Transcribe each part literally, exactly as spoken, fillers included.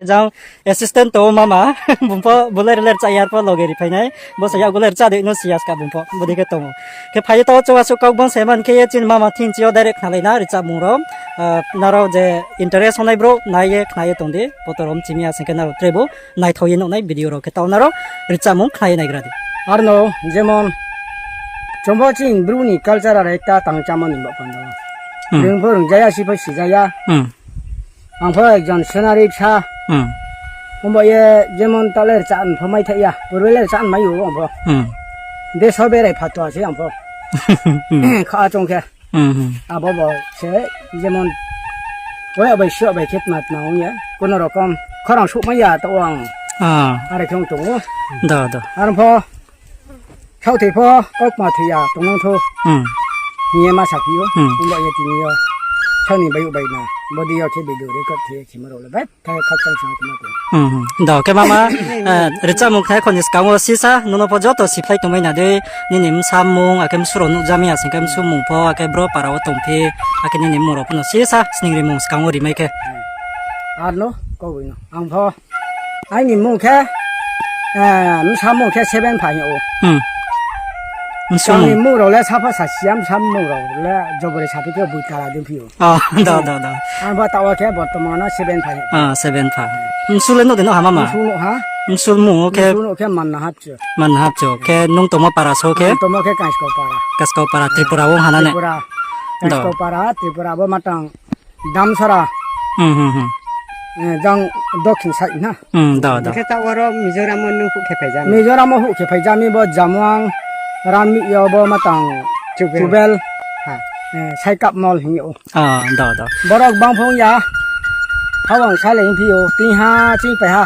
Jang assistant tong ou mama, bung pho bo le rle rcha ya pho loge ri phai nai. Bo sa yakgu le rcha dei no si ya ska bung pho, bodei khe tong ou. Khe phai ye taoh chung asuh kau bang se man khe ye chini mama thing chi yo direct khnalai na rchamung rao. Nrao je interest ongnai brouh nai ye khna ye tong di, poto rao mchimi ya sing khe nrao tre bo naithao ye nuhnai video rao khe taoh nrao rchamung khna ye naigra di. Arno, jemon, chung pho chini Bru ni culture are ekta tang chámo ni baoh panda. Rung pho rung ja ya, si pho si ja ya. Ang pho ekjon senari bsa. Ongba ye jemon taoh le rcha pho mai thaih ya, purbe le rcha mai ou ang pho. Deso berai phato se ang pho. Kha chung khe. Abo bo se jemon, oi bai si bai khe tma tma ong ye, kono rokom khorang souhmai ya taoh ang. Are khe ong tong ou. Aro pho saothoi pho kaukma thoi ya tongnang thou hing ye ma saphi ou. Ongba ye tini yo saoni bai bai na, body yo khe video record khe ye khimo rao le bai. Khe khakchang sa kma tong. Do, khe mama, rchamung khnai kho ni skang wo sisa, nono pho joto siphlai tongmai na dei, nini bsa mung, akhe bsu rao nuhjami ya sing khe bsu mung pho, akhe bro para wo tongphi, akhe nini mung rao pho no sisa, sningri mung skang wo rimai khe. Arno, kau bai no. Ang pho, aini mung khe, bsa mung khe Seven Pha hing ou. Bsu mung. Aini mung rao le sapha sasi ya, bsa mung rao le jobori saphi khe bui kala dei phi ou. Ang pho taoh wo khe bortoman no Seven Pha. Seven Pha. Bsu le nuh de nuh ha mama? Bsu nuh ha. Bsu mung khe? Bsu nuh khe Manna Hapcho. Manna Hapcho. Khe nung tongmo para so khe? Tongmo khe Kaskau para. Kaskau para, Tripura wo ha na ne? Tripura. Kaskau para, Tripura bo matang Damsara. Jang dokhin side na. Khe taoh oro Mizoram wo nung huh khe phaija mi? Mizoram wo huh khe phaija mi bo Jamuang, Ranmi yo bo matang Chubel. Saikap mol hing ou. Borok bang phung ya. Hawang salai phi ou, tingha ching pai ha.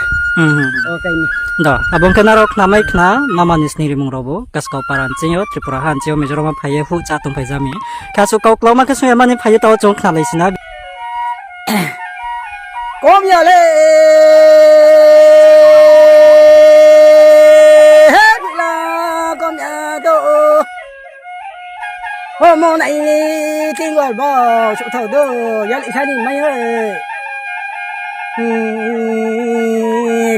Abo ong khe nrao khnamai khna, mama ni sningri mung rao bo, Kaskau para nching yo, Tripura ha nching yo, Mizoram wo phai ye huh chá tong phaija mi. Khe asuh kau klauma khe sung ya mani phai ye taoh chung khnalai si na. Kom ya le, he bula, kom ya do. Omo nai tingol bo, souhthao do, yalisa ni mai ye.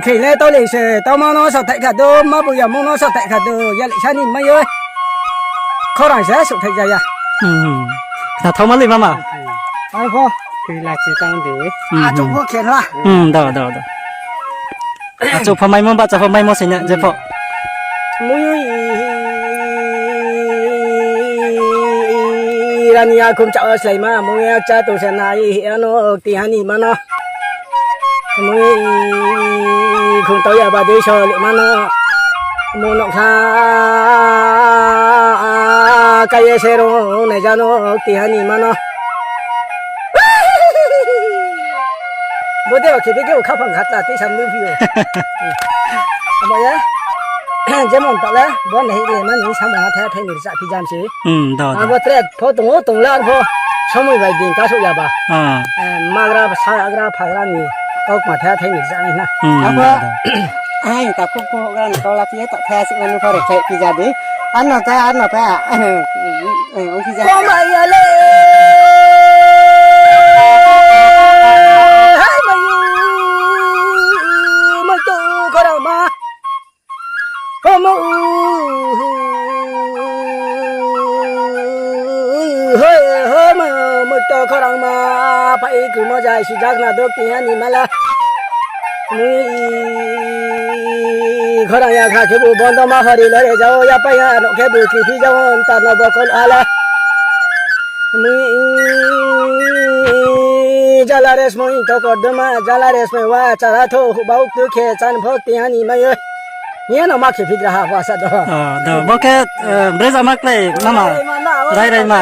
Khe le tao le se, tao ma no sathai kha do, ma bu ya mung no sathai kha do, yalisa ni mai ye. Khorang se souhthai ja ya. Khnathaoma le mama. Ang pho. Khe la se tang de. Achouh pho khe la. Do, do, do. Achouh pho maimo, bahcha pho maimo se na, je pho. Mui rani ya khum chá o slaima, mui ya chá tong se nai, ano tihani mano. Mui khum tau ya ba dei so le mano. Mui nougkha kai ye se rung nai jano tihani mano. Bo de o khe de khe o khaphang khatla tei sam nung phi ou. Abo ye, jemon taoh le, bo nai le mani samung ha thai thai ni rcha phi jam se. Abo tre pho tong ou, tong le ang pho somoi bai din kasouh ya ba. Magra, sagra, phagra ni kaukma thai thai ni rcha nai na. Abo, ai, ta kuk kuk gra ni kau la phi ye ta thai si mani pho re thai phi ja di. Ano ta, ano ta. Ong phi ja. Kau mai ya le. Hai mai, mai to khorang ma. Homo, hoi, homo, mai to khorang ma. Pai kumo jai si jakna dok tihani mala. Mui khorang ya kha khe bu bondo ma hori lore jao ya pa ya no khe bu kri phi jao ta no bokol ala. Mui jala res moi to kodoma jala res moi wa chara tho hu bau tu khe chan phok tihani mai. Ni no ma khe phi gra ha wa sa do. Do bo khe breza ma klai mama. Rai rai ma.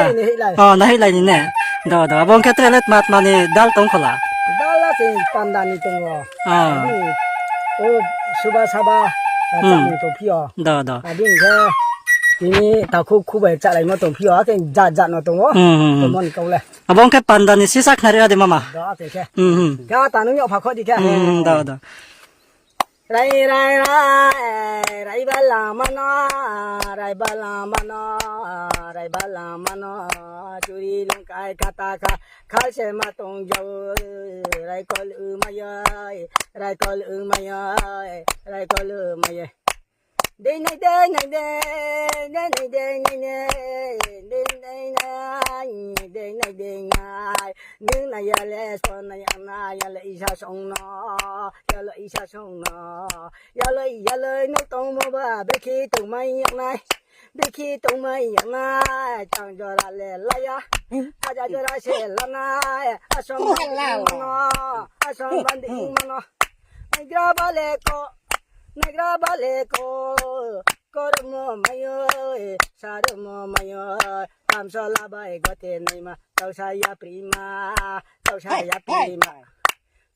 Nahilai ni ne. Do do abo khe tre le tma tma ni dal tong khola. Dal la se panda ni tong o. O suba saba, chamung tong phi o. Do do. Adi hing khe tini takhu khubai chalaimo tong phi o, akhe jat jat no tong o. Tomon kau le. Abo khe panda ni sisa khnari adi mama. Do akhe khe. Khe ta nung yag pha kho di khe. Do do. Rai, rai, rai, rai balangma no, rai balangma no, rai balangma no, churi lungkai khata kha, khal se ma tong jao, rai kol u mai ye, rai kol u mai ye, rai kol u mai ye. Dei nai, dei nai, dei, dei nai, dei nai, dei, dei nai, dei nai, dei nai, dei nai ya le, so nai ya nai, ya le isa song no, ya le isa song no. Yaloi, yaloi, no tongmo ba, bikhi tongmai yang nai. Bikhi tongmai yang nai, tang jora le laya. Aja jora se lanai, asom banding mano, asom banding mano. Naigra ba le ko, naigra ba le ko, kormo mai oi, sarmo mai oi. Tamsola bai gote naima, tausa ya prima, tausa ya prima.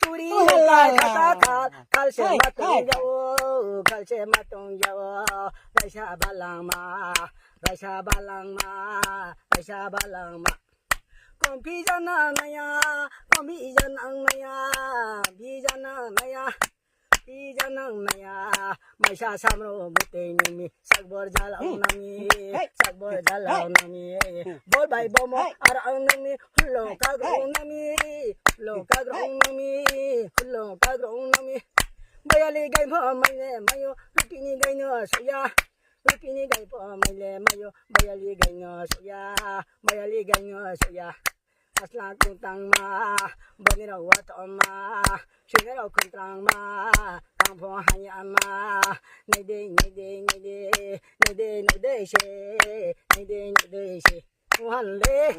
Churi lungkai khata kha, khal se ma tong jao, khal se ma tong jao. Raisa balangma, raisa balangma, raisa balangma. Kom phi jana naya, kom phi jana naya, phi jana naya, phi jana naya. Maisa samro mutei nimi. Sakbor jalao nami, sakbor jalao nami. Bor bai bomo ar ang nami, hulo kagrong nami, hulo kagrong nami, hulo kagrong nami. Bayali gai pho maile mayo, rupini gai no soya. Rupini gai pho maile mayo, bayali gai no soya, bayali gai no soya. Asla kungtangma, boni rao watoma, sini rao kungtangma, tang pho hanya ma, nai dei, nai dei, nai dei, nai dei, nai dei se, nai dei, nai dei se. Uhan le.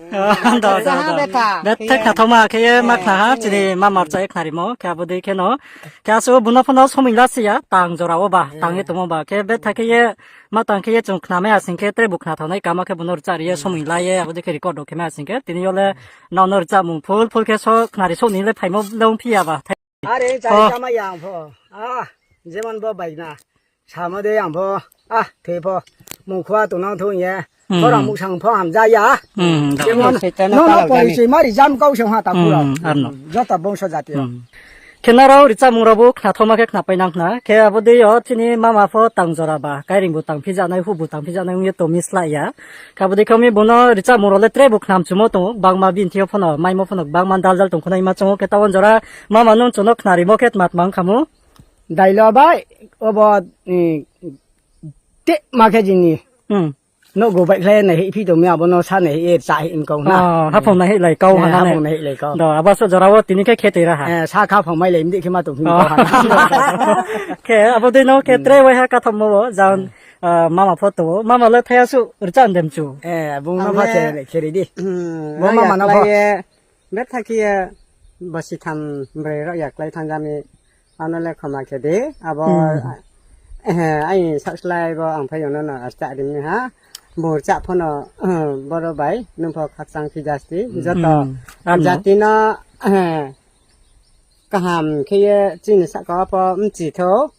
Do, do, do. Betha khathaoma khe ye ma khna ha, chini mama rcha ye khnarimo, khe abo dei khe no. Khe asuh bung no pho no somoi la si ya, tang jora wo ba, tang ye tongmo ba. Khe betha khe ye, ma tang khe ye chung khnamai asing khe, tre bu khna thanng nai kama khe bung no rcha ri ye, somoi la ye, abo dei khe record rao khe mai asing khe. Tini yo le, nrao no rcha mung phul phul khe so, khnari so ni le phaimo le ongphi ya ba. Are, chari kama yang pho. Ah, jemon bo bai na. Samo de yang pho. Ah, thoi pho. Mungkhua tongnang thung ye. Khorang muhsang pho hamja ya. Jemon, no no porichoi ma ri jam kau se ha ta khorang. Joto bongso jati rao. Khe nrao rcha mung rao bo khna thaoma khe khna pai nang khna. Khe abo dei yo chini mama pho tang jora ba. Kairing bu tang phi janai, hu bu tang phi janai ong ye tong mi slái ya. Khe abo dei khe mi bung no rcha mung rao le tre bu khnam chumo tong ou. Bangma bini thing yo pho no, maimo pho no, bangma dal dal tong khonai ma chung ou. Khe taoh jora mama nung chung no khnarimo khe tma tma ong kha mo. Dailo bai, obo, te ma khe jini. Nouhgo baihkhlai nai hih phi tong mi abo no sa nai hih ye rcha hih kau na. Haphung nai hih lai kau ha na. Haphung nai hih lai kau. Do, abo so jora wo tini khe khe tei ra ha. Sa kha phang mai lai mdi khe ma tong hing kau ha. Khe abo dei no khe tre waiha kathammo wo jang, mama pho tong ou. Mama le thaiha suh rcha ndem chu. Bung no pha khe ri di. Bo mama no pho. Betha khe ye bosi tham broi rao yaklái thanng ja mi, ano le khoma khe di, abo, aini saohslái bo ang phai yo no no rcha ri mi ha, bung rcha pho no, boro bai, nung pho khakchang phi jasti, joto jati no, kaham khe ye chini sahka wo pho mchi thou,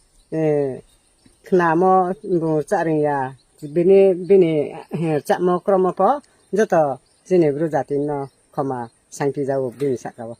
khnamo bung rcha ring ya, bini, bini, rchamo kromo pho, joto chini bru jati no khoma saingphi ja ou bini sahka wo.